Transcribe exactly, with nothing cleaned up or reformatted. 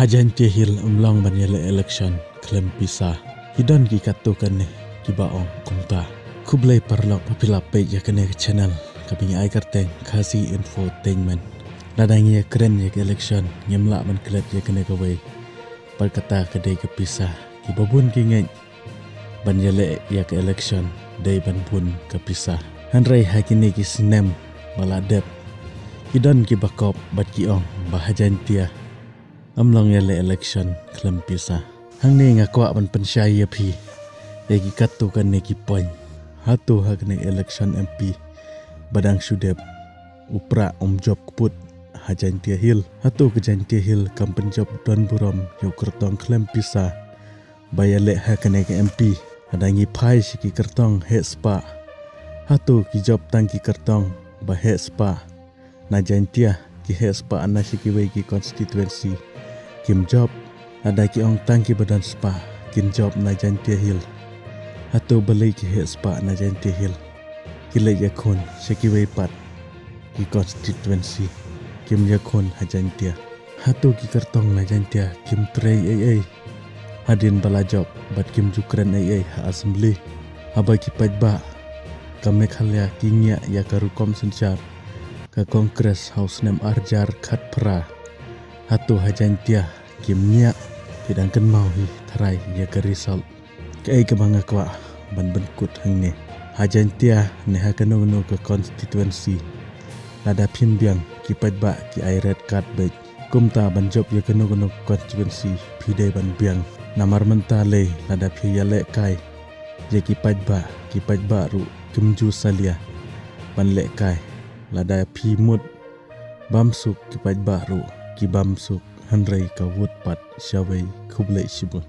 Ha Jaintia Hills ym long ban ïaleh election khlem pisa. Ki don ki katto katne kiba ong kumta. Khublei paralok ba phi la peit ïa kane ka channel kaba ngi ai kyrteng Khasi Infotainment. Lada ngi ïakren ïa ka election ngim lah ban klet ïa kane kawei. Bad kata ka dei ka pisa. Kiba bun ki ngeit ban ïaleh ïa ka election dei ban bun ka pisa. Hynrei ha kine ki snem ba la dep, ki don kiba kop bad ki ong ba ha Jaintia ym long ïaleh election khlem pisa. Hangne nga kwah ban pynshai ïa phi ïa ki katto katne ki point. Hato ha kane election M P ba dang shu dep, u prah um jop kput ha Jaintia Hills? Hato ka Jaintia Hills kam pynjop don burom ïa u kyrtong khlem pisa ba ïaleh ha kane ka M P? Lada ngi phai sha ki kyrtong heh spah, hato ki jop tang ki kyrtong ba heh spah na Jaintia? Ki heh spah na sha kiwei ki constituency kim jop. Lada ki ong tang kiba don spah kin jop na Jaintia Hills, hato balei ki heh spah na Jaintia Hills ki leit ïakhun sha kiwei pat ki constituency, kim ïakhun ha Jaintia? Hato ki kyrtong na Jaintia kim trei ei ei hadien ba la jop bad kim ju kren ei ei ha assembly? Haba ki paidbah ka Meghalaya ki ngiah ïa ka rukom synshar ka Congress ha u snem arhajar khatphra, hato ha Jaintia kim ngiah? Phi dang kynmaw hi tharai ïa ka result. Kaei kaba nga kwah ban pynkut hangne, ha Jaintia ne ha kano kano ka constituency, lada phim biang ki paidbah ki ai red card beit. Kumta ban jop ïa kano kano ka constituency phi dei ban biang. Namar mynta lei lada phi ïalehkai ïa ki paidbah, ki paidbah ruh kim ju salia ban lehkai. Lada phi mut bam suk, ki paidbah ruh ki bam suk, hynrei ka vote pat shawei. Khublei shibun.